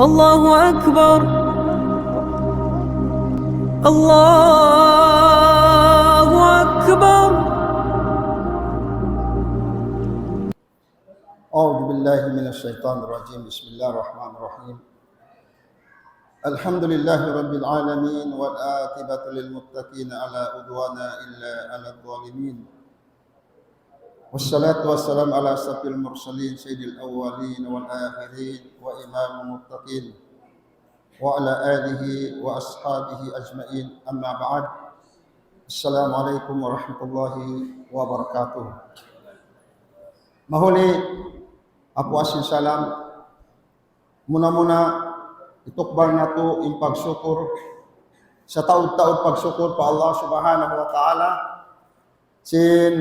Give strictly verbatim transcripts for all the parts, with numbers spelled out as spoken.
الله أكبر. الله أكبر. أعوذ بالله من الشيطان الرجيم. بسم الله الرحمن الرحيم. الحمد لله رب العالمين، والعاقبة للمتقين، ولا عدوان إلا على الظالمين. والصلاة والسلام على أشرف المرسلين، سيد الأولين والآخرين، وإمام المتقين، وعلى آله وأصحابه أجمعين. أما بعد. السلام عليكم ورحمة الله وبركاته. Mahuli, apu asin salam, muna-muna, itukbal natu' in pagsukur, sataud-taud pagsukur pa Allah Subhanahu wa Ta'ala, sin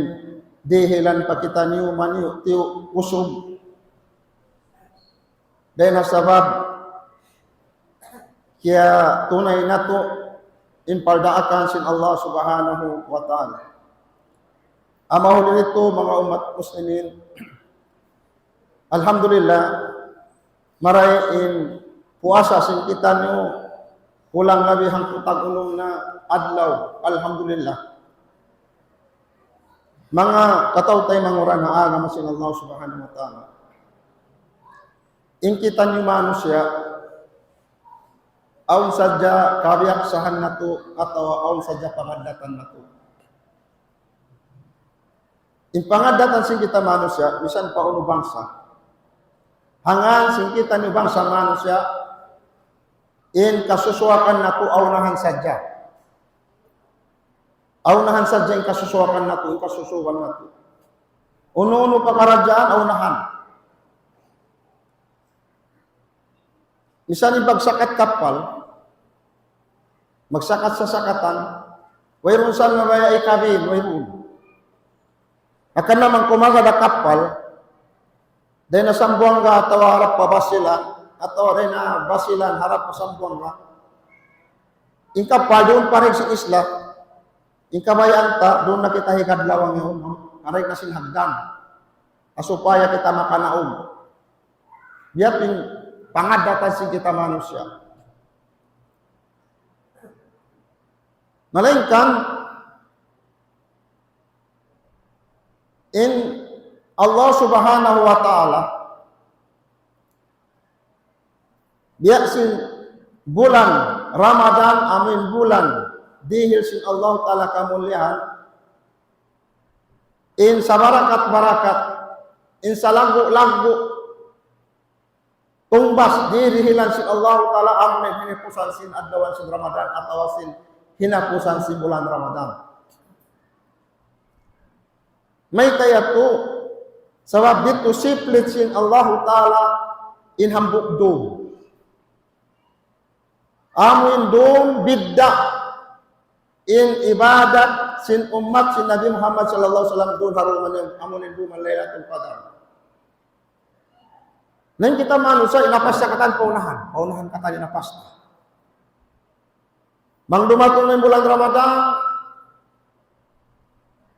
dihilan pa kitaniyu maniyu'-tiyu' usug. Dayn ha sabab kiyatunay natu' in pagdaakan sin Allah Subhanahu wa Ta'ala. Amuna huli nitu, manga ummat muslimin, alhamdulillah, marayaw in puasa sin kitaniyu, kulang labi hangpu' tag-unum na adlaw. Alhamdulillah. Manga kataymanghuran ha agama sin Allah Subhanahu wa Ta'ala. In kitaniyu manusiya', awn sadja kabiyaksahan natu' atawa awn sadja pangaddatan natu'. In pangaddatan sin kita manusiya', misan pa unu bangsa. Hangkan sin kitaniyu bangsa manusiya', in kasusuwakan natu' awnahan sadja. Awnahan sadja in kasusuwakan natu', in kasusuwakan natu'. Unu-unu pakaradjaan, awnahan. Misan in pagsakat kappal, magsakat sasakatan, wayruun sa mabaya' ikabin, wayruun. Hangkan na bang kumagad da kappal, dayn ha Sambuwangga atawa harap pa Basilan, atawa dayn ha Basilan harap pa Sambuwangga. In kappal duun pa rin sin isla, in kabayaan ta, duun na kita hikadlaw yaun, no? Karayg na sin hagdan. Ha supaya kita makanaug. Biya' ha yan in pangaddatan sin kita manusiya'. Malaingkan, in Allah Subhanahu wa Ta'ala, biya' sin bulan Ramadan, amuin bulan dihil sin Allah Ta'ala kamulihan, in sabarakat-barakat, in salaggu'-laggu' tungbas dihilan sin Allah Ta'ala, amuna in hinapusan sin adlaw sin Ramadan, atawa sin hinapusan sin bulan Ramadan. Mayta' yadtu, sabab didtu siplit sin Allah Ta'ala in hambuuk dum. Amuin dum bidda' in ibadat sin ummat sin Nabi Muhammad sallallahu alayhi wasallam duun ha dum, amuin dum Laylatul Qadar. Na in kita manusiya', in apasta katan paunahan, paunahan katan in apasta. Bang dumatung na in bulan Ramadan,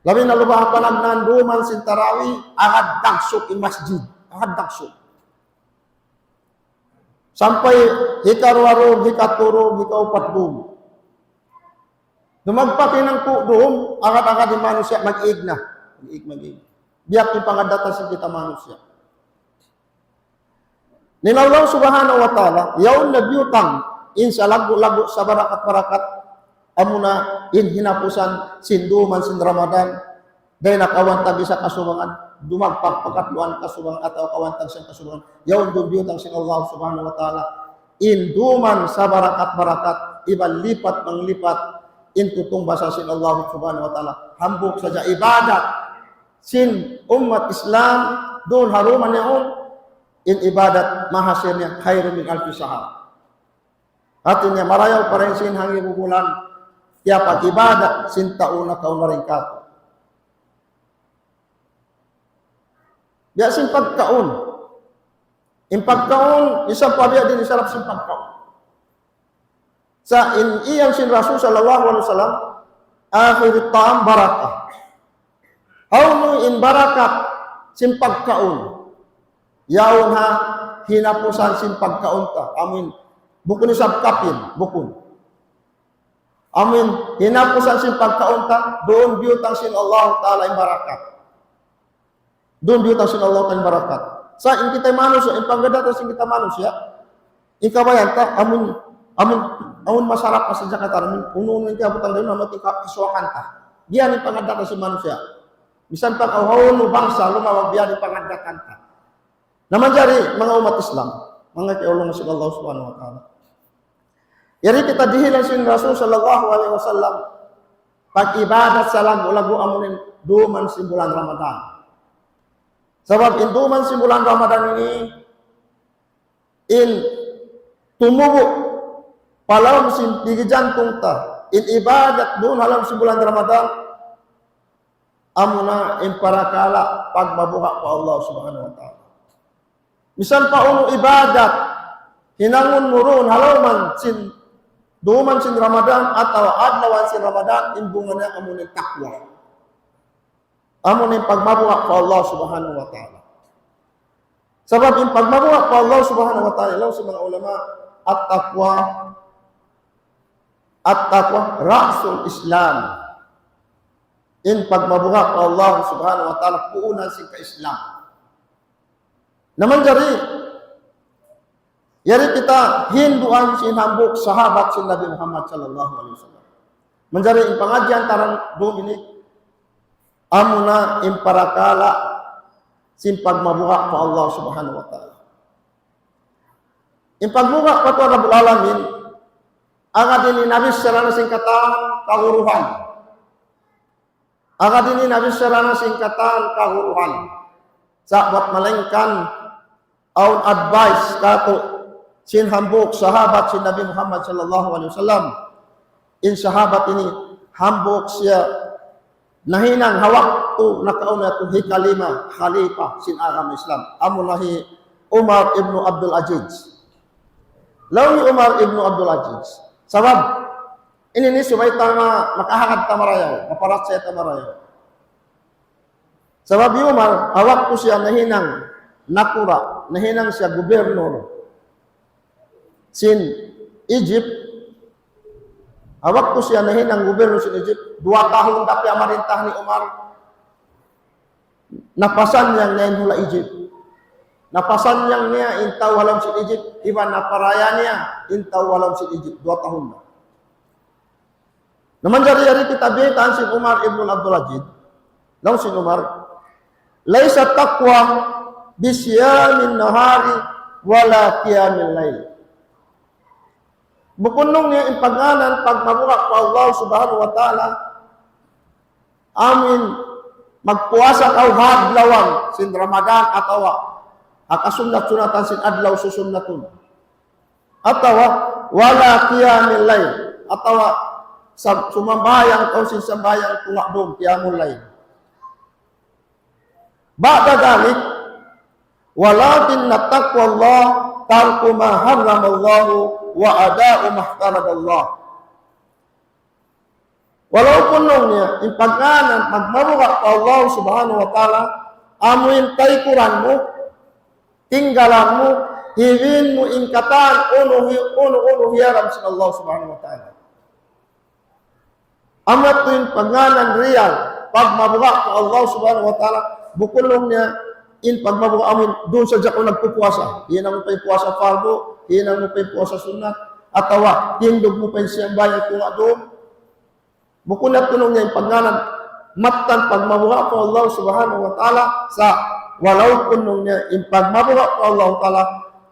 labi na luba ha panagnaan duman sin tarawih, agad dagsuk in masjid, agad dagsuk. Sampay hikaruwa dum, hikatū dum, hikaupat dum. Dumagpak in hangpu' dum, agad-agad in manusiya' mag-ig na. Mag-ig, mag-ig. Biya' ha yan in pangaddatan sin kita manusiya'. Na in Allah Subhanahu wa Ta'ala, yaun na biyutang in salaggu'-laggu' sabarakat-barakat, amuna in hinapusan sin duman sin Ramadan, dayn ha kawantag isa kasubangan, dumagpak pa katluan kasubangan atawa kawantag siyam kasubangan. Yaun duun biyutang sin Allah Subhanahu wa Ta'ala in duman sabarakat-barakat, iban lipat manglipat in tutungbasa sin Allah Subhanahu wa Ta'ala. Hambuuk sadja ibadat sin ummat Islam duun ha dum yaun, in ibadat mahasir niya khairun min alfi shahr. Hāti niya marayaw pa dayn sin hangibu bulan, tiyapag ibadat sin tau nakauna dayn kātu'. Biya' sin pagkaun. In pagkaun, misan pa biya' diin in sarap sin pagkaun. Sa' in iyan sin Rasul sallallahu alayhi wasallam, "Akhirut ta'am barakah." Hawnu in barakat sin pagkaun? Yaun ha, hinapusan sin pagkaun ta. Amin. Bukun isab kapin, bukun. Amin. Hinapusan sin pagkaun ta, duun biyutang sin Allah Ta'ala in barakat. Duun biyutang sin Allah Ta'ala in barakat. Sa' in kita manusiya', in panggadatan sin kita manusiya', in kabayaan ta, amun, amun, amun masarap pa sadja katan, amun, unu-unu in kiyabutang dayn, amun tingka kasuwakan ta. Biya' ini in panggadatan sin manusiya'. Misan pa kaw hawnu bangsa, lumawag biya' ini in panggadatan ta. Na manjari, manga ummat Islam, manga kiyaulungan sin Allah Subhanahu wa Ta'ala. Yari kita dihilan sin Rasul sallallahu alayhi wasallam, pag-ibadat sa laggu'-laggu' amuin duman sin bulan Ramadan. Sabab in duman sin bulan Ramadan ini, in tumubu' pa lawm sin pigi jantung ta, in ibadat duun ha lawm sin bulan Ramadan, amuna in parakala' pagmabuga' pa Allah Subhanahu wa Ta'ala. Misan pa unu ibadat, hinangun mu duun ha lawm sin, duman sin Ramadan, atawa adlawan sin Ramadan, in bunga niya amuna in takwa. Amuna in pagmabuga' pa Allah Subhanahu wa Ta'ala. Sabab in pagmabuga' pa Allah Subhanahu wa Ta'ala, laung sin manga ulama, at-taqwa, at-taqwa ra'sul Islam. In pagmabuga' pa Allah Subhanahu wa Ta'ala, puunan sin ka-Islam. Na manjari, yari kita hinduan sin hambuuk sahabat sin Nabi Muhammad sallallahu alayhi wasallam. Manjari in pangadjian ta duun ini, amuna in parakala' sin pagmabuga' pa Allah Subhanahu wa Ta'ala. In pagmabuga' pa Tuhan Rabbul Alamin, agad ini nabichara na sin katan kaguruhan. Agad ini nabichara na sin katan kaguruhan. Sa' bat malaingkan awn advice katu' sin hambuuk sahabat sin Nabi Muhammad sallallahu alayhi wasallam. In sahabat ini hambuuk siya nahinang ha waktu nakauna yadtu hikalima khalifa sin agama Islam. Amuna hi Umar ibn Abdul Aziz. Laung hi Umar ibn Abdul Aziz. Sabab, ini ini subay ta ma-, makahagad ta marayaw, maparachaya ta marayaw. Sabab hi Umar, ha waktu siya nahinang nakura', nahinang siya gubernor sin Egypt, ha waktu siya nahinang gubernor sin Egypt, duwa tahun da piyamarintahan hi Umar, napasannyang niya in hula' Egypt. Napasannyang niya in tau ha lawm sin Egypt, iban naparaya niya in tau ha lawm sin Egypt, duwa tahun da. Na manjari yari kita biyaytaan sin Umar ibn Abdul Aziz. Laung sin Umar, ليس التقوى بصيام النهار ولا قيام الليل. Bukun laung niya in pagngānan pagmabuga' pa Allah Subhanahu wa Ta'ala, amuin magpuasa kaw ha adlawan sin Ramadan atawa ha kasunnat-sunnatan sin adlaw susunnatun. Atawa, ولا قيام الليل. Atawa, sa-, sumambahayang kaw sin sambahayang tunga' dum, qiyamul layl. بعد ذلك، ولكن التقوى الله ترك ما حرم الله وأداء ما افترض الله. Walaupun laung niya, in pagngānan, pagmabuga' pa Allah Subhanahu wa Ta'ala, amuin taykuran mu, tinggalan mu, hiwin mu in katan, unu hi-, unu, unu hiyaram sin Allah Subhanahu wa Ta'ala. Amu yadtu in pagngānan real, pagmabuga' pa Allah Subhanahu wa Ta'ala, bukun laung niya, in pagmabuga' amuin, duun sadja kaw nagpupuasa, hinang mu pa in puasa fardu, hinang mu pa in puasa sunnat, atawa, tindug mu pa in siyambahayang tunga' dum, bukun yadtu laung niya in pagngānan mattan pagmabuga' pa Allah Subhanahu wa Ta'ala, sa' walaupun laung niya in pagmabuga' pa Allah Ta'ala,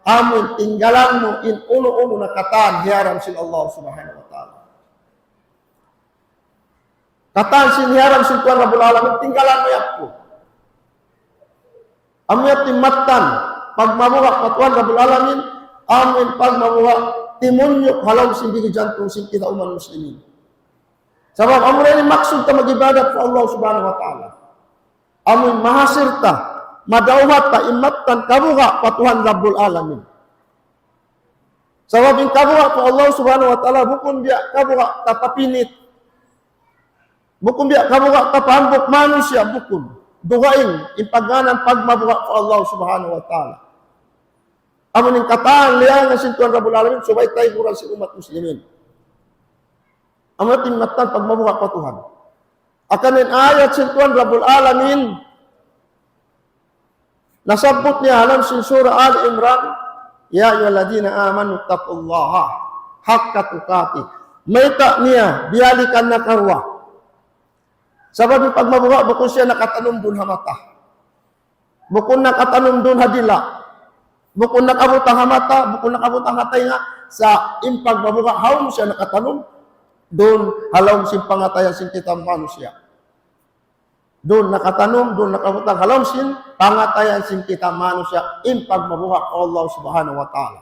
amuin tinggalan mu in unu-unu na katan hiyaram sin Allah Subhanahu wa Ta'ala. Katan sin hiyaram sin Tuhan Rabbul Alamin, tinggalan mu yadtu. Amu yadtu in mattan pagmabuga' pa Tuhan Rabbul Alamin, amuin pagmabuga' timunyuk ha lawm sin bigi jantung sin kita umat muslimin. Sabab amu na ini maksud ta mag-ibadat pa Allah Subhanahu wa Ta'ala. Amuin mahasil ta, madawhat ta in mattan kabuga' pa Tuhan Rabbul Alamin. Sabab in kabuga' pa Allah Subhanahu wa Ta'ala bukun biya' kabuga' ta pa pinit. Bukun biya' kabuga' ta pa hambuuk manusiya', bukun. Dugaing in pagngānan pagmabuga' pa Allah Subhanahu wa Ta'ala. Amu in katan liyangan sin Tuhan Rabbul Alamin, subay taykuran sin ummat muslimin. Amu in mattan pagmabuga' pa Tuhan. Hangkan in ayat sin Tuhan Rabbul Alamin, nasabbut niya ha lawm sin Surah Ali Imran, يا أيها الذين آمنوا اتقوا الله حق تقاته. Mayta' niya biyalikan nakaruwa? Sabab in pagmabuga' bukun siya nakatanum duun ha mata. Bukun nakatanum duun ha dila'. Bukun nakabutang ha mata, bukun nakabutang ha taynga. Sa' in pagmabuga' hawnu siya nakatanum? Duun ha lawm sin pangatayan sin kita manusiya'. Duun nakatanum, duun nakabutang ha lawm sin pangatayan sin kita manusiya', in pagmabuga' pa Allah Subhanahu wa Ta'ala.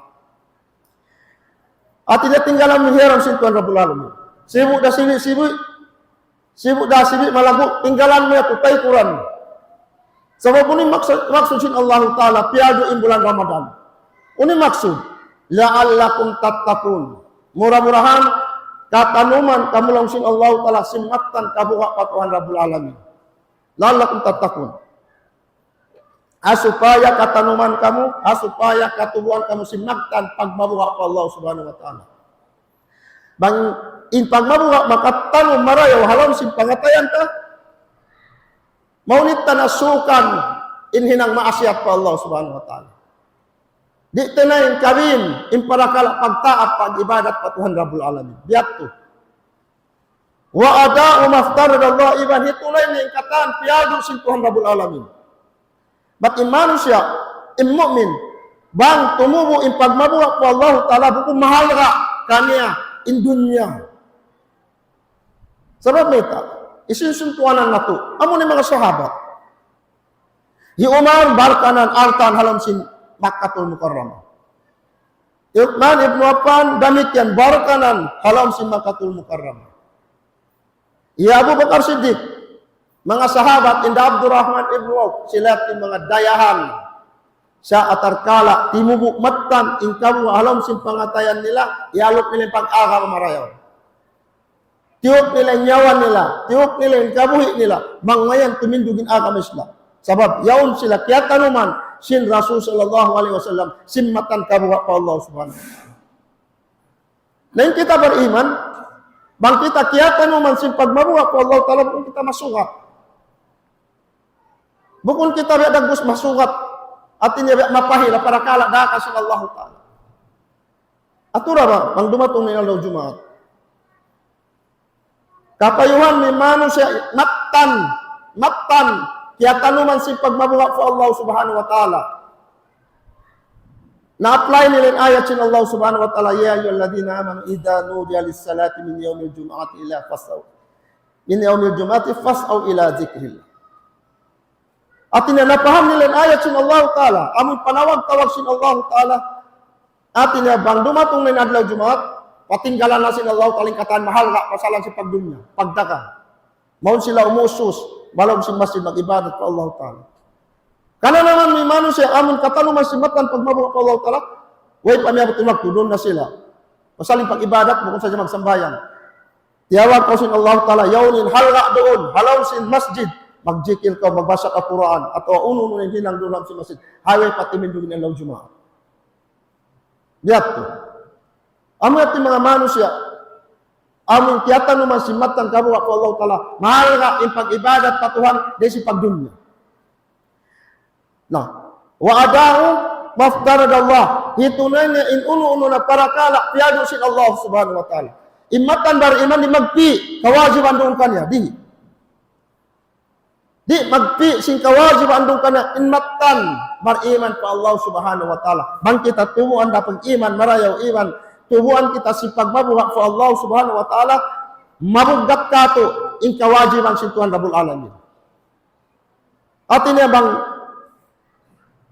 Hati niya tinggalan mu in hiyaram sin Tuhan Rabbul Alamin. Sibu' da sibu', sibu', sibu' da sibu' malaggu', tinggalan mu yadtu, taykuran. Sabab unu in maksud, maksud sin Allahu Ta'ala, piyadu in bulan Ramadan. Unu in maksud? لعلكم تتقون. Mura-murahan, katanuman kamu laung sin Allahu Ta'ala, sin mattan kabuga' pa Tuhan Rabbul Alamin. لعلكم تتقون. Ha supaya katanuman kamu, ha supaya katubuan kamu sin mattan pagmabuga' pa Allah Subhanahu wa Ta'ala. Bang in pagmabuga' makatanum marayaw ha lawm sin pangatayan ta, mawn in tanasukan in hinang maasiyat pa Allah Subhanahu wa Ta'ala. Di' ta na in kabin, in parakala' pagtaat, pag-ibadat pa Tuhan Rabbul Alamin. Biya' yadtu. وأداء ما افترض الله, iban hitunay niya in katan piyadu sin Tuhan Rabbul Alamin. Bat in manusiya', in mu'min, bang tumubu' in pagmabuga' pa Allahu Ta'ala, bukun mahalga' kaniya in dunya. Sabab mayta', hisiyu in tuwanan natu', amu in manga sahabat. Hi Umar, barkanan altaan ha lawm sin Makkatul Mukarramah. Uthman ibnu Affan, damikkiyan, barkanan ha lawm sin Makkatul Mukarramah. Hi Abu Bakar Siddiq, manga sahabat, hinda Abdurrahman ibnu Auf, sila in manga dayahan. Sa' atarkala', timubu' mattan in kabuga' ha lawm sin pangatayan nila, iyaluk nila in pag-agama marayaw. Tiyuk nila in nyawa nila, tiyuk nila in kabuhi' nila, bang mayan tumindug in agama Islam. Sabab, yaun sila kiyatanuman sin Rasul sallallahu alayhi wasallam, sin mattan kabuga' pa Allah Subhanahu wa Ta'ala. Na in kita bariman, bang kita kiyatanuman sin pagmabuga' pa Allah Ta'ala, bukun kita masugat. Bukun kita biya' dagbus masugat, hati niya biya' mapahila, parakala' daakan sin Allah Ta'ala. Atura ba, bang dumatung na in adlaw Jumaat. Kapayuhan in manusiya' mattan, mattan, kiyatanuman sin pagmabuga' pa Allah Subhanahu wa Ta'ala. Na-apply nila in ayat sin Allah Subhanahu wa Ta'ala, يا أيها الذين آمنوا إذا نودي للصلاة من يوم الجمعة إلى فاسعوا، من يوم الجمعة فاسعوا إلى ذكر الله. Hati niya napaham nila in ayat sin Allah Ta'ala, amun panawag-tawag sin Allah Ta'ala, hati niya bang dumatung na in adlaw Jumaat, patinggalan na sin Allah Ta'ala in katan mahalga', pasalan sin pagdunya, pagdagang. Mawn sila umusus, ha lawm sin masjid mag-ibadat pa Allah Ta'ala. Karna' naman in manusiya', amun katanuman sin mattan pagmabuga' pa Allah Ta'ala, way pa miyabut in waktu, duun na sila. Pasal in pag-ibadat, bukun sadja magsambahayang. Tiyawag kaw sin Allah Ta'ala, yaun in halga' duun, ha lawm sin masjid, magjikil kaw, magbasa kaw Qur'an, atawa unu-unu in hinang duun ha lawm sin masjid, way pa timindug in adlaw Jumaat. Biya' yadtu. Amu yadtu in manga manusiya', amun kiyatanuman sin mattan kabuga' pa Allah Ta'ala, mahalga' in pag-ibadat pa Tuhan, dayn sin pagdunya. Na, وأداء ما افترض الله. Hitunay niya in unu-unu na parakala' piyadu sin Allah Subhanahu wa Ta'ala. In mattan bariman di' magpi' kawajiban duun kaniya. Di'. Di' magpi' sin kawajiban duun kaniya in mattan bariman pa Allah Subhanahu wa Ta'ala. Bang kita tubuan da pag-iman, marayaw iman, tubuan kita sin pagmabuga' pa Allah Subhanahu wa Ta'ala, mabuggat katu' in kawajiban sin Tuhan Rabbul Alamin. Hati niya bang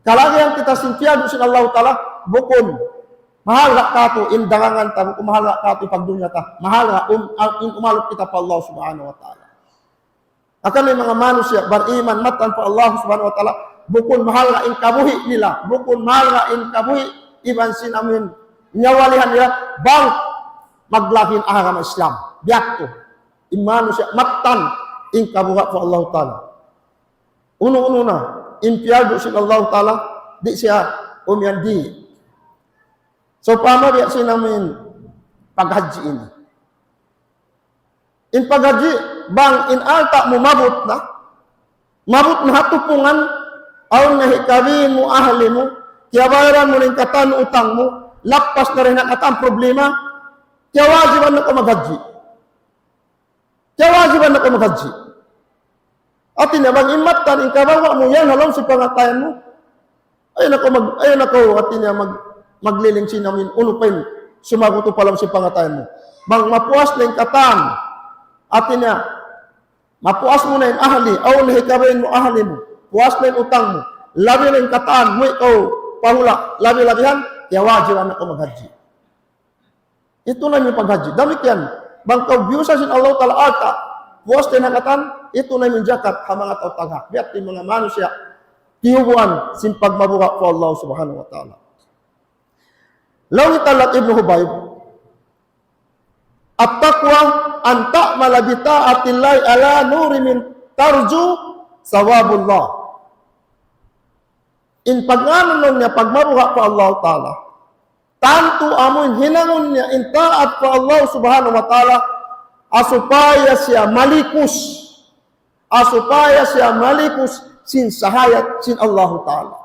kalagihan kita sin piyadu sin Allah Ta'ala, bukun mahalga' katu' in dagangan ta, bukun mahalga' katu' in pagdunya ta, mahalga' um, in umalup kita pa Allah Subhanahu wa Ta'ala. Hangkan in manga manusiya' bariman mattan pa Allah Subhanahu wa Ta'ala, bukun mahalga' in kabuhi' nila, bukun mahalga' in kabuhi' iban sin amun nyawalihan nila, bang maglagi' in agama Islam. Biya' yadtu. In manusiya' mattan in kabuga' pa Allah Ta'ala. Unu-unu na, in piyardu sin Allah Ta'ala, di' siya umiyan di'. So, paham biya' sin amu in paghajji ini. In paghajji, bang in alta' mu maabut na, maabut na ha tupungan, awn na hikabin mu ahli mu, kiyabayaran mu na in katan utang mu, lappas na dayn ha katan problema, kiyawajiban na kaw maghajji. Kiyawajiban na kaw maghajji. Hati niya, bang in mattan in kabawa' mu yan ha lawm sin pangatayan mu. Ayaw na kaw mag-, ayaw na kaw, hati niya, mag-, magliling sin amu in unu pa in sumagutu' pa lawm sin pangatayan mu. Bang mapuas na in katan, hati niya, mapuas mu na in ahli, awn na hikabin mu ahli mu, puas na in utang mu, labi na in katan mu, ikaw pa hula', labi-labihan, kiyawajiban na kaw maghajji. Itu na in paghajji. Damikkiyan, bang kaw biyusa sin Allah Ta'ala alta', puas dayn ha katan, itu na in jakat ha manga tau taghak. Biya' ha manga manusiya', tiyubuan sin pagmabuga' pa Allah Subhanahu wa Ta'ala. Laung hi Talhah ibn Hubayb, "At-taqwa an ta'mala bi ta'atillahi ala nuri min tarju thawabullah." In pagngānan niya pagmabuga' pa Allah Ta'ala, tantu amu in hinangun niya in taat pa Allah Subhanahu wa Ta'ala, ha supaya siya malikus, ha supaya siya malikus sin sahaya sin Allah Ta'ala.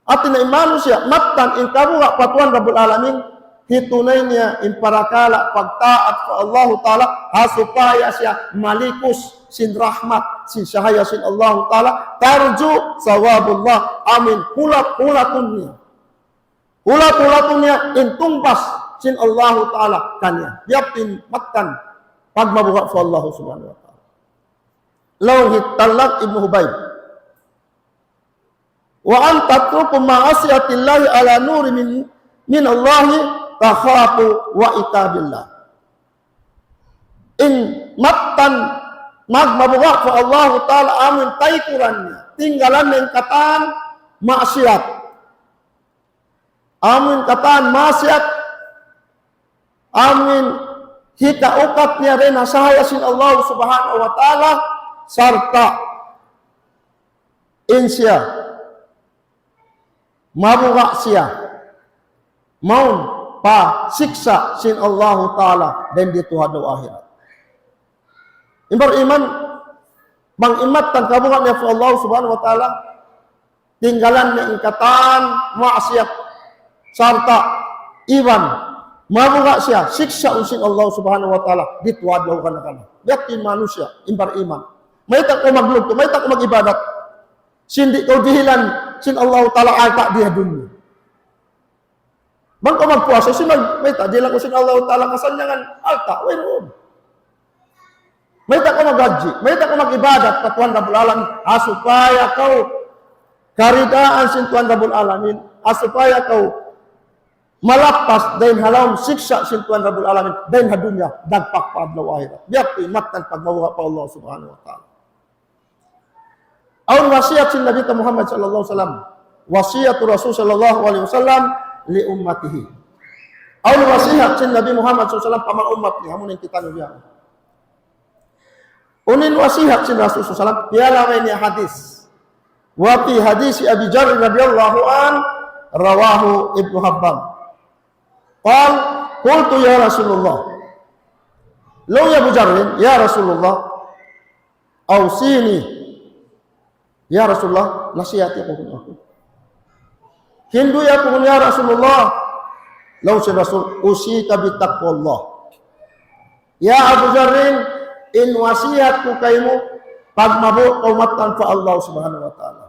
Hati niya in manusiya', mattan in kabuga' pa Tuhan Rabbul Alamin, hitunay niya in parakala' pagtaat pa Allahu Ta'ala, ha supaya siya malikus sin rahmat, sin sahaya sin Allahu Ta'ala, tarju thawabullah, amu in hulat-hulatun niya. Hulat-hulatun niya in tungbas sin Allahu Ta'ala kaniya. Biya' ha yan in mattan pagmabuga' pa Allah Subhanahu wa Ta'ala. Laung hi Talhah ibn Hubayb, "Wa an tatruku ma'asiyatillahi ala nuri min, min Allahi takhafu wa iqabillah." In mattan magmabuga' pa Allahu Ta'ala amu in taykuran niya, tinggalan niya in katan maksiyat. Amu in katan maksiyat, amu in hikaukat niya dayn ha sahaya sin Allah Subhanahu wa Ta'ala, sarta' in siya, mabuga' siya mawn pa siksa' sin Allahu Ta'ala dayn didtu ha adlaw akhirat. In bariman, bang in mattan kabuga' niya pa Allah Subhanahu wa Ta'ala, tinggalan niya in katan maksiyat, sarta' iban mabuga' siya, siksa' sin Allah Subhanahu wa Ta'ala didtu ha adlaw kana-kana. Biya' ha yan in manusiya', in bariman. Mayta' kaw maglugtu, mayta' kaw mag-ibadat sin di' kaw dihilan sin Allah Ta'ala alta' di ha dunya. Bang kaw magpuasa, sin mag-, mayta' dihilan kaw sin Allah Ta'ala kasannyangan alta', wayruun. Mayta' kaw maghajji, mayta' kaw mag-ibadat pa Tuhan Rabbul Alamin, ha supaya kaw karidaan sin Tuhan Rabbul Alamin, ha supaya kaw malappas dayn ha lawm siksa' sin Tuhan Rabbul Alamin, dayn ha dunya, dagpak pa adlaw akhirat. Biya' ha yan in mattan pagmabuga' pa Allah Subhanahu wa Ta'ala. Awn wasiyat sin Nabi ta Muhammad sallallahu alayhi wasallam. Wasiyatu Rasul sallallahu alayhi wasallam li ummatihi. Awn wasiyat sin Nabi Muhammad sallallahu alayhi wasallam pa manga ummat niya, amu in kitaniyu biya' yan. Unu in wasiyat sin Rasul sallallahu alayhi wasallam, piyalabay niya hadith. Wa fi hadisi Abi Dharr radiyallahu anhu, rawahu Ibnu Hibban. Qal, qultu ya Rasulullah. Laung hi Abu Dharrin, "Ya Rasulullah, awsini." "Ya Rasulullah, nasihati aku kunu'." "Hindu ya aku kunu', ya Rasulullah." Laung sin Rasul, "Usika bi taqwallah." "Ya Abu Dharrin, in wasiyat ku kaymu, pagmabuga' kaw mattan pa Allah Subhanahu wa Ta'ala.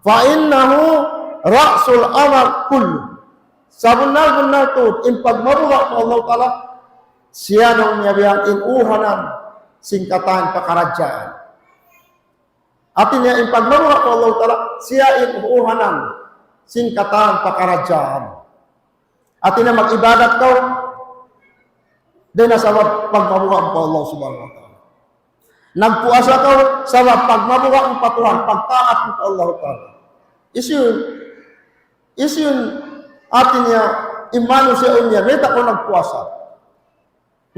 Fa innahu ra'sul amri kullu." Sabunnal-bunnal tuud, in pagmabuga' pa Allah Ta'ala, siya na in uhanan sin katan pakaradjaan. Hati niya in pagmabuga' pa Allah Ta'ala, siya in uhanan sin katan pakaradjaan. Hati niya mag-ibadat kaw, dayn ha sabab pagmabuga' pa Allah Subhanahu wa Ta'ala. Nagpuasa kaw, sabab pagmabuga' pa Tuhan, pagtaat pa Allah Ta'ala. Hisiyu, hisiyu, hati niya, in manusiya' yan, mayta' kaw nagpuasa.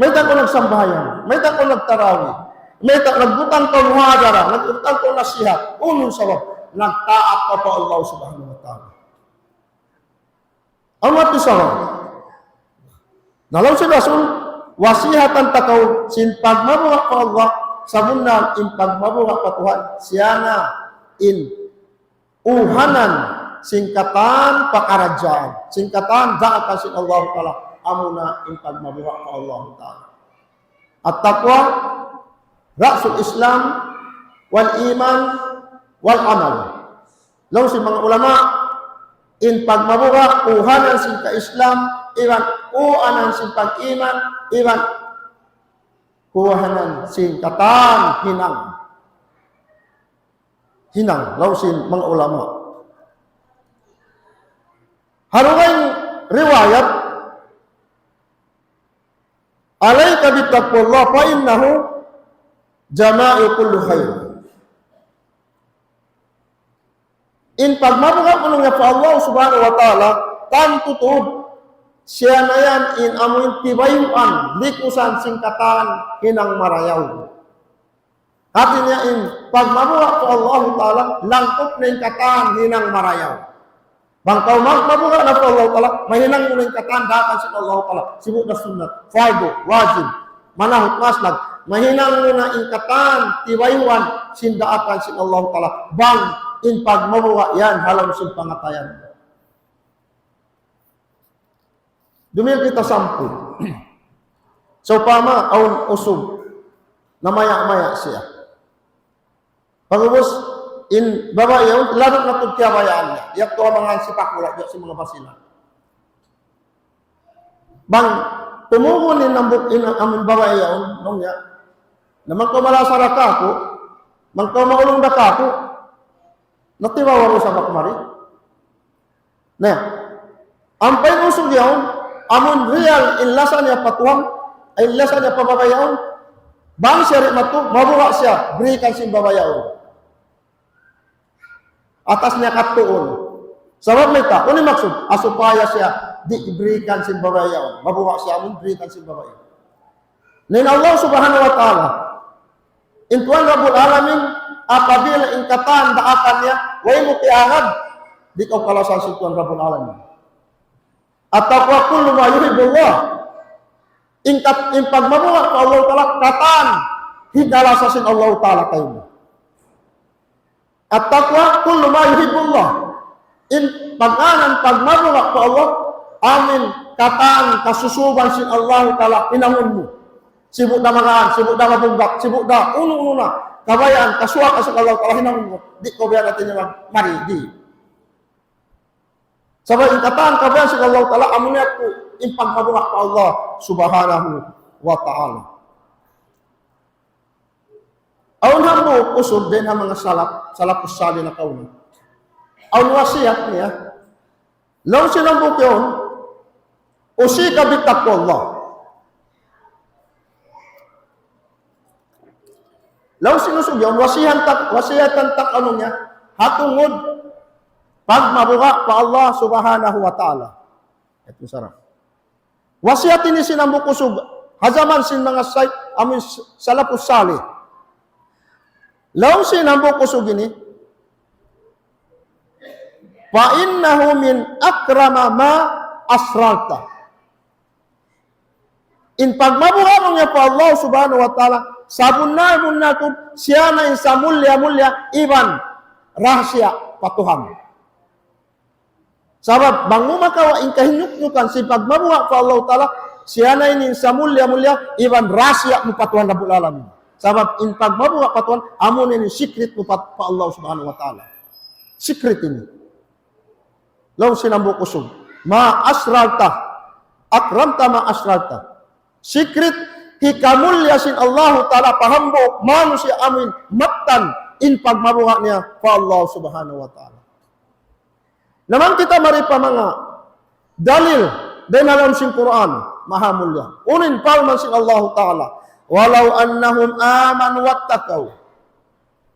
Mayta' kaw nagsambahayang, mayta' kaw nagtarawih, mayta' nagbutang kaw muhadara, nagbutang kaw nasihat, unu in sabab, nagtaat kaw pa Allah Subhanahu wa Ta'ala. Amu tuud sa. Na laung sin Rasul, wasihatan ta kaw sin pagmabuga' pa Allah, sabunnal in pagmabuga' pa Tuhan, siya na in uhanan sin katan pakaradjaan, sin katan daakan sin Allah Ta'ala, amuna in pagmabuga' pa Allah Ta'ala. At-taqwa, ra'sul Islam, wal iman, wal amal. Laung sin manga ulama, in pagmabuga', uhanan sin ka-Islam, iban uhanan sin pag-iman, iban uhanan sin katan hinang. Hinang, laung sin manga ulama. Ha dugaing riwayat, عليك بتقوى الله فإنه جماع كل خير. In pagmabuga' laung niya pa Allah Subhanahu wa Ta'ala, tantu tuud, siya na yan in amuin tibayuan, likusan sin katan hinang marayaw. Hati niya in pagmabuga' pa Allah Ta'ala, langkup na in katan hinang marayaw. Bang kaw mag-, mabuga' na pa Allah Ta'ala, mahinang mu na in katan daakan sin Allah Ta'ala. Sibu' da sunnat, fardu, wajib, manahut maslag. Mahinang mu na in katan, tibayuan, sin daakan sin Allah Ta'ala. Bang in pagmabuga' yan, ha lawm sin pangatayan. Dumihil kita sampul. Sawpama, awn usug, namaya'-maya' siya. Pag'ubus, in babai yaun, laduk na tuud kiyabayaan niya. Yadtu ha manga sipakula', biya' sin manga Basilan. Bang, tumugun in hambuuk, in amun babai yaun, laung niya, na bang kaw malasa da kāku', bang kaw maulung da kāku', na timawaru sa bak mari. Na, ampa in usug yaun, amun real in lasa niya pa Tuhan, in lasa niya pa babai yaun, bang siya di' matu, mabuga' siya, berikan sin babai yaun. Atas niya katuun. Sabab mayta', unu in maksud, ha supaya siya, di' berikan sin babai yaun. Mabuga' siya, amun berikan sin babai yaun. Na in Allah Subhanahu wa Ta'ala, in Tuhan Rabbul Alamin, apabila in katan daakan niya, way mu kiyaagad, di' kaw kalasahan sin Tuhan Rabbul Alamin. At-taqwa kullu ma yuhibbullah. In kat-, in pagmabuga' pa Allah Ta'ala, katan, hikalasa sin Allah Ta'ala kaymu. At-taqwa kullu ma yuhibbullah. In pagngānan pagmabuga' pa Allah, amuin katan kasusuban sin Allah Ta'ala hinangun mu. Sibu' da magaan, sibu' da mabunggak, sibu' da unu-unu na. Kabayaan, kasuwaka sin Allah Ta'ala hinangun mu. Di' kaw biya' natin niya mag-, mari, di'. Sabab in katan kabayaan sin Allah Ta'ala, amuna yadtu in pagmabuga' pa Allah Subhanahu wa Ta'ala. Awn hambuuk usug dayn ha manga salaf, salafus salih nakauna. Awn wasiyat niya. Laung sin hambuuk yaun, أوصيك بتقوى الله. Laung sin usug yaun, wasiyatan ta, wasiyatan ta kamu niya, ha tungud pagmabuga' pa Allah Subhanahu wa Ta'ala. Yadtu sara. Wasiyat ini sin hambuuk usug, ha jaman sin manga say-, amuin s-, salafus salih. Laung sin hambuuk usug ini, فإنه من أكرم ما أسررت. In pagmabuga' laung niya pa Allah Subhanahu wa Ta'ala, sabunnal-bunnal tuud, siya na in samulliya-mulliya iban rahasiya pa Tuhan. Sabab, bang mu makawa' in kahinyuknyukan sin pagmabuga' pa Allah Ta'ala, siya na ini in samulliya-mulliya, iban rahasiya mu pa Tuhan Rabbul Alamin. Sabab, in pagmabuga' pa Tuhan, amuna ini in secret mu pa, pa Allah Subhanahu wa Ta'ala. Secret ini. Laung sin hambuuk usug. ما أسررت. أكرمت ما أسررت. Secret, hikamulliya sin Allahu Ta'ala pa hambuuk manusiya' amuin mattan in pagmabuga' niya pa Allah Subhanahu wa Ta'ala. Na bang kita mari pa manga dalil dayn ha lawm sin Qur'an, mahamulliya. Unu in parman sin Allahu Ta'ala, ولو أنهم آمنوا واتقوا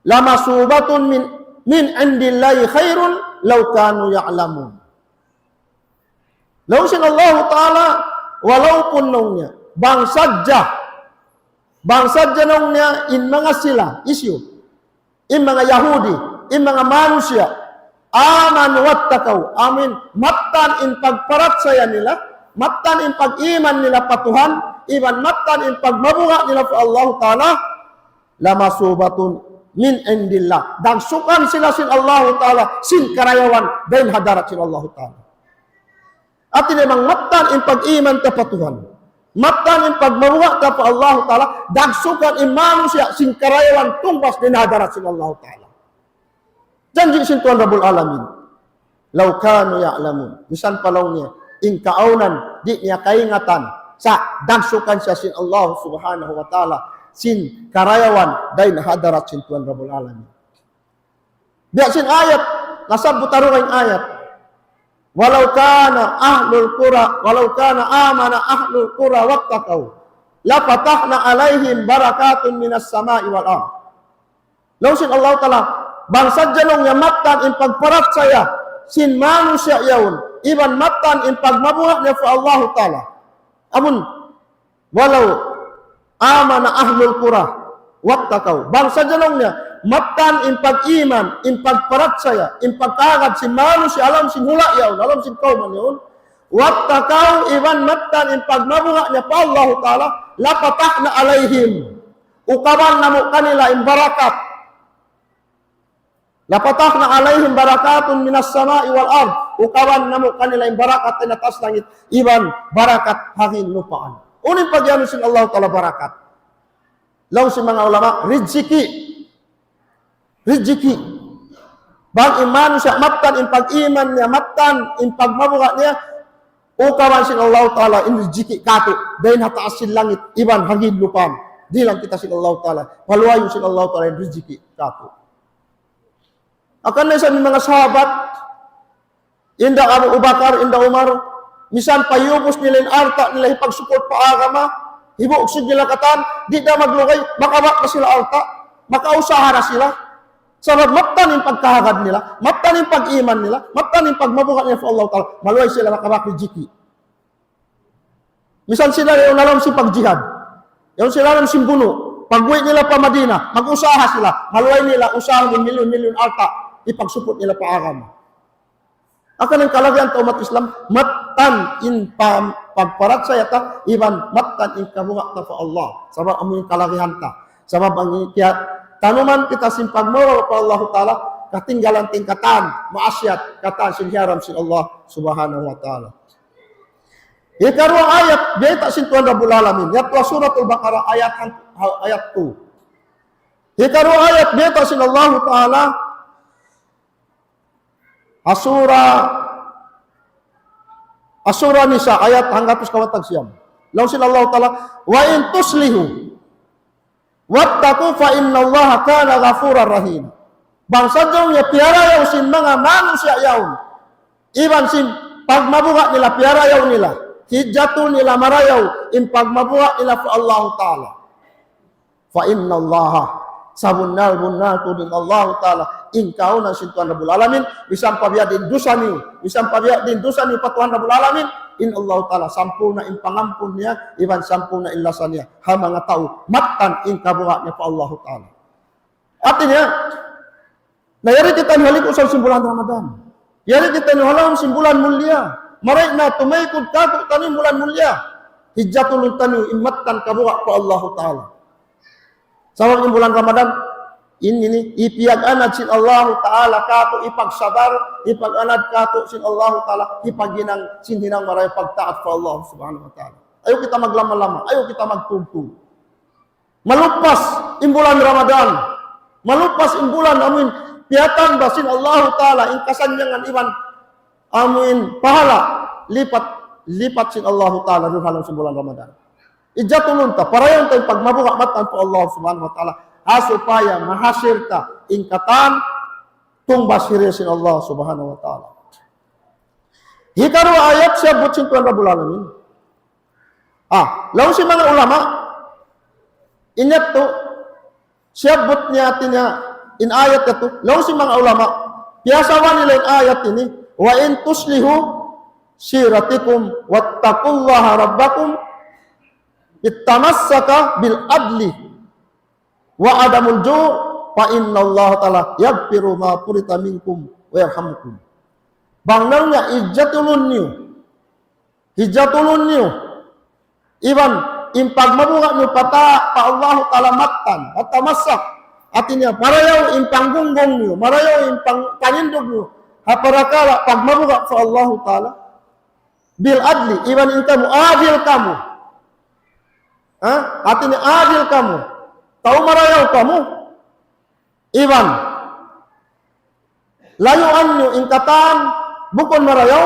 لمثوبة من، من عند الله خير لو كانوا يعلمون. Laung sin Allahu Ta'ala, walaupun laung niya, bang sadja, bang sadja laung niya in manga sila, hisiyu, in manga Yahudi, in manga manusiya', آمنوا واتقوا. Amuin mattan in pagparachaya nila, mattan in pag-iman nila pa Tuhan, iban mattan in pagmabuga' nila pa Allah Ta'ala, لمثوبة من عند الله. Dagsukan sila sin Allah Ta'ala, sin karayawan, dayn ha hadarat sin Allah Ta'ala. Hati niya bang mattan in pag-iman ta pa Tuhan, mattan in pagmabuga' ta pa Allah Ta'ala, dagsukan in manusiya' sin karayawan tungbas dayn ha hadarat sin Allah Ta'ala. Janji' sin Tuhan Rabbul Alamin. لو كانوا يعلمون. Misan pa laung niya, in kaawnan, di' niya kaingatan, sa' dagsukan siya sin Allah Subhanahu wa Ta'ala, sin karayawan, dayn ha hadarat sin Tuhan Rabbul Alamin. Biya' sin ayat, nasabbut ha dugaing ayat. ولو كان أهل القرى، ولو كان آمن أهل القرى واتقوا لفتحنا عليهم بركات من السماء والأرض. Laung sin Allah Ta'ala, bang sadja laung niya mattan in pagparachaya sin manusiya' yaun, iban mattan in pagmabuga' niya pa Allah Ta'ala. Amun, ولو آمن أهل القرى واتقوا. Bang sadja laung niya, mattan in pag-iman, in pagparachaya, in pagkahagad sin manusiya' ha lawm sin hula' yaun, ha lawm sin kawman yaun. واتقوا, iban mattan in pagmabuga' niya pa Allah Ta'ala, لفتحنا عليهم. Ukaban namu' kanila in barakat. لفتحنا عليهم بركات من السماء والأرض. Ukaban namu' kanila in barakat dayn ha taas langit, iban barakat ha hangin lupaan. Unu in pagiyanun sin Allah Ta'ala barakat? Laung sin manga ulama, rijiki. Rijiki. Bang in manusiya' mattan in pag-iman niya, mattan in pagmabuga' niya, ukaban sin Allah Ta'ala in rijiki katu', dayn ha taas sin langit, iban ha hangin lupaan. Dihilan kita sin Allah Ta'ala. Paluayun sin Allah Ta'ala in rijiki katu'. Hangkan na isab in manga sahabat, hinda Abu Bakar, hinda Umar, misan pa iyubus nila in alta' nila hipagsuput pa agama, hibugsug nila katan, di' da maglugay, makabak na sila alta', makausaha na sila. Sabab mattan in pagkahagad nila, mattan in pag-iman nila, mattan in pagmabuga' nila pa Allah Ta'ala, maluhay sila makabak rijiki. Misan sila yaun ha lawm sin pagjihad. Yaun sila ha lawm sin bunu'. Pag-uwi' nila pa Madina, mag-usaha sila. Maluhay nila, usaha in milyon-milyon alta'. Hipagsuput nila pa agama. Hangkan in kalagihan ta ummat Islam, mattan in pa-, pagparachaya ta, iban mattan in kabuga' ta pa Allah. Sabab amu in kalagihan ta. Sabab bang kiyatanuman kita sin pagmabuga' pa Allah Ta'ala, katinggalan ta in katan maasiyat, katan sin hiyaram sin Allah Subhanahu wa Ta'ala. Hikaruwa ayat, biyayta' sin Tuhan Rabbul Alamin. Yadtu ha Suratul Baqarah, ayat han-, ayat two. Hikaruwa ayat, biyayta' sin Allahu Ta'ala, ha Surah, ha Surah Nisa, ayat hanggatus kawaun tag siyam. Laung sin Allahu Ta'ala, وإن تصلحوا واتقوا فإن الله كان غفورا رحيما. Bang sadja niya piyarayaw sin manga manusiya' yaun, iban sin pagmabuga' nila piyarayaw nila, hijatu nila marayaw in pagmabuga' nila pa Allahu Ta'ala. فإن الله, sabunnal-bunnal tuud in Allahu Ta'ala, in kaawnan sin Tuhan Rabbul Alamin, misan pa biya' diin dusa niyu, misan pa biya' diin dusa niyu pa Tuhan Rabbul Alamin, in Allahu Ta'ala, sampurna' in pangampun niya, iban sampurna' in lasa niya ha manga tau mattan in kabuga' niya pa Allahu Ta'ala. Hati niya, na yari kitaniyu ha likusan sin bulan Ramadan. Yari kitaniyu ha lawm sin bulan mulia. Marayaw na tumaykud kātu'niyu in bulan mulia. Hijatun taniyu in mattan kabuga' pa Allahu Ta'ala. Sabab in bulan Ramadan, in ini, hipiyag-anad sin Allahu Ta'ala kātu' hipagsabar, hipag-anad kātu' sin Allahu Ta'ala, hipaghinang, sin hinang marayaw pagtaat pa Allah Subhanahu wa Ta'ala. Ayaw kita maglama-lama, ayaw kita magtugtug. Malupas in bulan Ramadan. Malupas in bulan amuin piyatamba sin Allahu Ta'ala in kasannyangan iban amuin pahala' lipat, lipat sin Allahu Ta'ala duun ha lawm sin bulan Ramadan. Hijatun ta, parayawun ta in pagmabuga' mattan pa Allah Subhanahu wa Ta'ala. Ha supaya mahasil ta in katan tungbas dihil sin Allah Subhanahu wa Ta'ala. Hikaruwa ayat siyabbut sin Tuhan Rabbul Alamin. Ah, laung sin manga ulama, in yadtu, siyabbut niya hati niya, in ayat yadtu, laung sin manga ulama, piyasawa nila in ayat ini, وإن تصلحوا سيرتكم واتقوا الله ربكم وتمسكوا بالعدل وعدم الجور فإن الله تعالى يغفر ما فرط منكم ويرحمكم. Bang laung niya, hijjatulun niyu. Hijjatulun niyu. Iban, in pagmabuga' niyu pa ta-, pa Allahu Ta'ala mattan, وتمسك. Hati niya, marayaw in panggunggong niyu, marayaw in pang-, panindug niyu. Ha parakala' pagmabuga' pa Allahu Ta'ala. بالعدل, iban in kamu, adil kamu. Ha? Hati niya, adil kamu. Tau marayaw kamu. Iban, layuan niyu in katan bukun marayaw.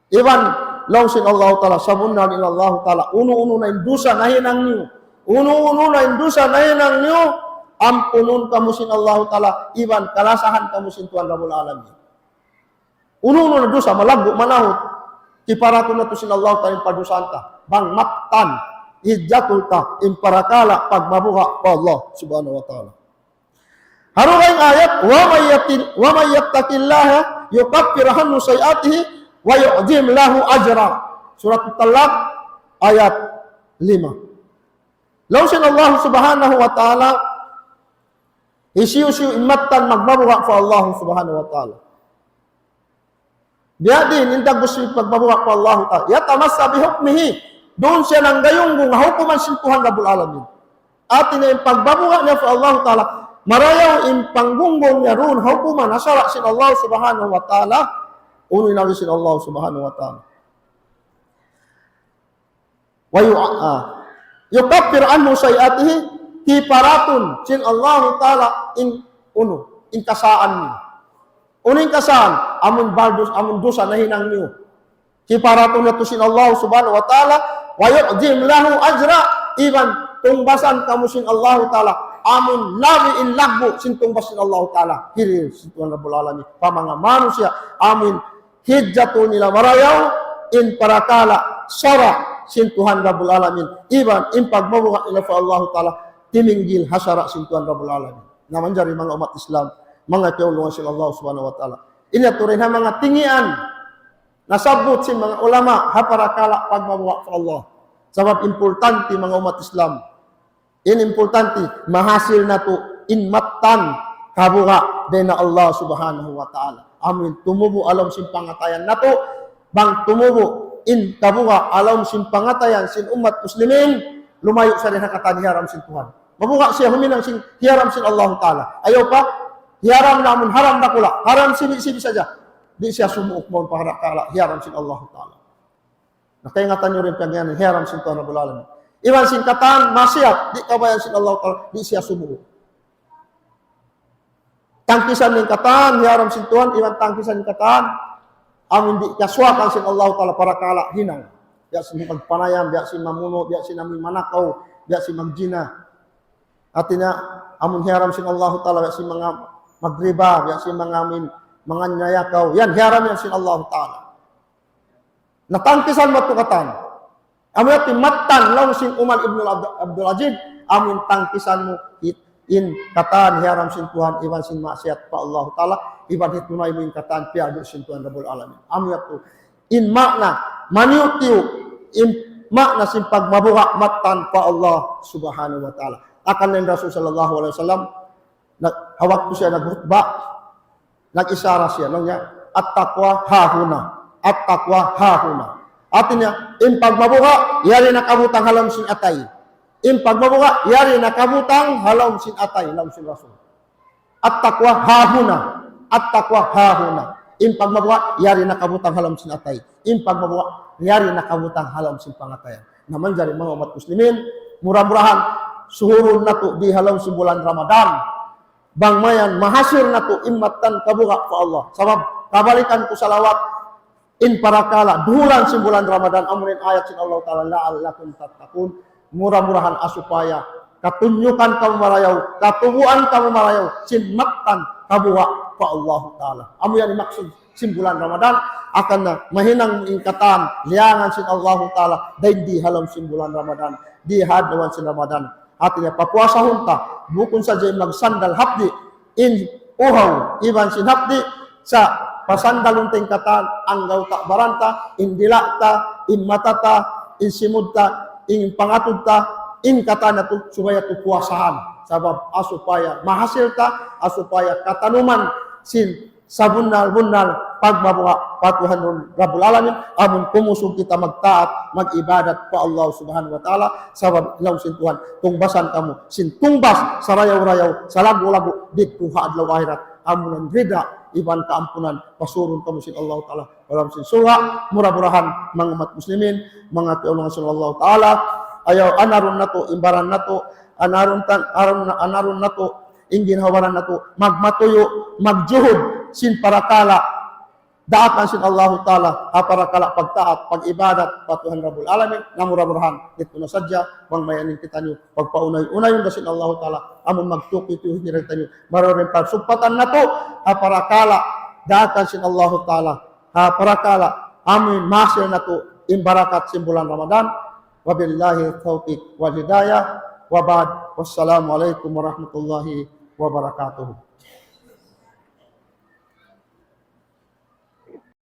Iban, laung sin Allahu Ta'ala, sabunnal in Allahu Ta'ala, unu-unu na in dusa nahinang niyu, unu-unu na in dusa nahinang niyu, ampunun kamu sin Allahu Ta'ala, iban kalasahan kamu sin Tuhan Rabbul Alamin. Unu-unu na dusa, malaggu', manahut, kiparatun natu' sin Allahu Ta'ala in padusahan ta. Bang mattan, hijjatul ta, in parakala', pagmabuga' pa Allah Subhanahu wa Ta'ala. Ha dugaing ayat, ومن يت-، ومن يتق الله يكفر عنه سيئاته ويعظم له أجرا. Surat At-Talaq, ayat lima. Laung sin Allah Subhanahu wa Ta'ala, hisiyu-siyu in mattan magmabuga' pa Allah Subhanahu wa Ta'ala. Biya' diin in dagbus sin pagmabuga' pa Allahu Ta'ala. يتمسك بحكمه. Duun siya nanggayunggung ha hukuman sin Tuhan Rabbul Alamin. Hati niya in pagmabuga' niya pa Allahu Ta'ala, marayaw in panggunggong niya duun ha hukuman, ha sara' sin Allah Subhanahu wa Ta'ala, unu in agi sin Allah Subhanahu wa Ta'ala. ويع-، ah, يكفر عنه سيئاته, kiparatun sin Allahu Ta'ala in unu, in kasaan niyu. Unu in kasaan, amun baldus, amun dusa nahinang niyu. Kiparatun natu' sin Allah Subhanahu wa Ta'ala, ويعظم له أجرا, iban tungbasan kamu sin Allahu Ta'ala, amun labi in laggu' sin tungbas sin Allahu Ta'ala. Hiril sin Tuhan Rabbul Alamin. Pa manga manusiya', amun hijjatun nila marayaw, in parakala' sara' sin Tuhan Rabbul Alamin, iban in pagmabuga' nila pa Allahu Ta'ala, timinggil ha sara' sin Tuhan Rabbul Alamin. Na manjari manga ummat Islam, manga kiyaulungan sin Allah Subhanahu wa Ta'ala. Ini aturin ha manga tingian, nasabbut sin manga ulama, ha parakala' pagmabuga' pa Allah. Sabab importante manga ummat Islam. In importante, mahasil natu' in mattan kabuga' dayn ha Allah Subhanahu wa Ta'ala. Amu in tumubu' ha lawm sin pangatayan natu', bang tumubu' in kabuga' ha lawm sin pangatayan sin ummat muslimin, lumayu' sa dayn ha katan hiyaram sin Tuhan. Mabuga' siya huminang sin hiyaram sin Allah Ta'ala. Ayaw pa, hiyaram na amun haram dakula', haram sibi'-sibi' sadja. Di' siya sumuuk mawn pa parakala' hiyaram sin Allah Ta'ala. Na kaingatan niyu in piyagngānan hiyaram sin Tuhan Rabbul Alamin. Iban sin katan maksiyat, di' kabayaan sin Allah Ta'ala, di' siya sumuuk. Tangkisan in katan hiyaram sin Tuhan, iban tangkisan in katan amun di' kiyasuwakan sin Allah Ta'ala parakala' hinang. Biya' sin magpanayam, biya' sin mamunu', biya' sin amun manakaw, biya' sin magjina. Hati niya, amun hiyaram sin Allah Ta'ala, biya' sin manga magriba, biya' sin manga amun manganyayakaw. Yan, hiyaram yan sin Allah Ta'ala. Na tangkisan mu tuud katan. Amu yadtu in mattan laung sin Umar ibn Abd-, Abdul Aziz, amu in tangkisan mu hit-, in katan hiyaram sin Tuhan iban sin maksiyat pa Allah Ta'ala, iban hitunay mu in katan piyadu sin Tuhan Rabbul Alamin. Amu yadtu in makna, maniyu-tiyu, in makna sin pagmabuga' mattan pa Allah Subhanahu wa Ta'ala. Hangkan in Rasul sallallahu alayhi wasallam, na, ha waktu siya naghutba, nag-isara siya, laung niya, "التقوى ها هنا, التقوى ها هنا." Hati niya, in pagmabuga', yari nakabutang ha lawm sin atay. In pagmabuga', yari nakabutang ha lawm sin atay, laung sin Rasul. "التقوى ها هنا, التقوى ها هنا." In pagmabuga', yari nakabutang ha lawm sin atay. In pagmabuga', yari nakabutang ha lawm sin pangatayan. Na manjari manga ummat muslimin, mura-murahan, suhurun natu' di ha lawm sin bulan Ramadan. Bang mayan, mahasil natu' in mattan kabuga' pa Allah. Sabab, kabalikan ku salawat, in parakala', duhulan sin bulan Ramadan, amu in ayat sin Allah Ta'ala, "لعلكم تتقون." Mura-murahan ha supaya, katunyukan kamu marayaw, katubuan kamu marayaw, sin mattan kabuga' pa Allah Ta'ala. Amu yan in maksud sin bulan Ramadan, hangkan na mahinang in katan, liyangan sin Allah Ta'ala, dayn di ha lawm sin bulan Ramadan, di ha adlaw sin Ramadan. Hati niya, papuasahun ta, bukun sadja in magsandal hapdi', in uhaw, iban sin hapdi', sa' pasandalun ta in katan, anggawta' baran ta, in dila' ta, in mata ta, in simud ta, in pangatud ta, in katan natu', subay natu' puasahan. Sabab, ha supaya mahasil ta, ha supaya katanuman sin sabunnal-bunnal pagmabuga' pa Tuhan Rabbul Alamin, amun kumusug kita magtaat, mag-ibadat pa Allah Subhanahu wa Ta'ala, sabab laung sin Tuhan, tungbasan kamu sin tungbas sarayaw-rayaw, salaggu'-laggu' didtu ha adlaw ahirat, amun rida iban kaampunan, pasurun kamu sin Allah Ta'ala pa lawm sin surga'. Mura-murahan, manga ummat muslimin, manga kiyaulungan sin Allah Ta'ala, ayaw anarun natu', imbaran natu', anarun tan-, arun, anarun natu', in ginhawa-baran natu', magmatuyu', magjuhud, sin parakala', daakan sin Allahu Ta'ala, ha parakala' pagtaat, pag-ibadat, pa Tuhan Rabbul Alamin, na mura-murahan, didtu na sadja, bang mayan in kitaniyu, pagpaunay-unayun da sin Allahu Ta'ala, amun magtukuy-tukuy kitaniyu, marayaw in pagsugpatan natu', ha parakala', daakan sin Allahu Ta'ala, ha parakala', amun mahasil natu', in barakat sin bulan Ramadan. وبالله التوفيق والهداية، وبعد، والسلام عليكم ورحمة الله وبركاته.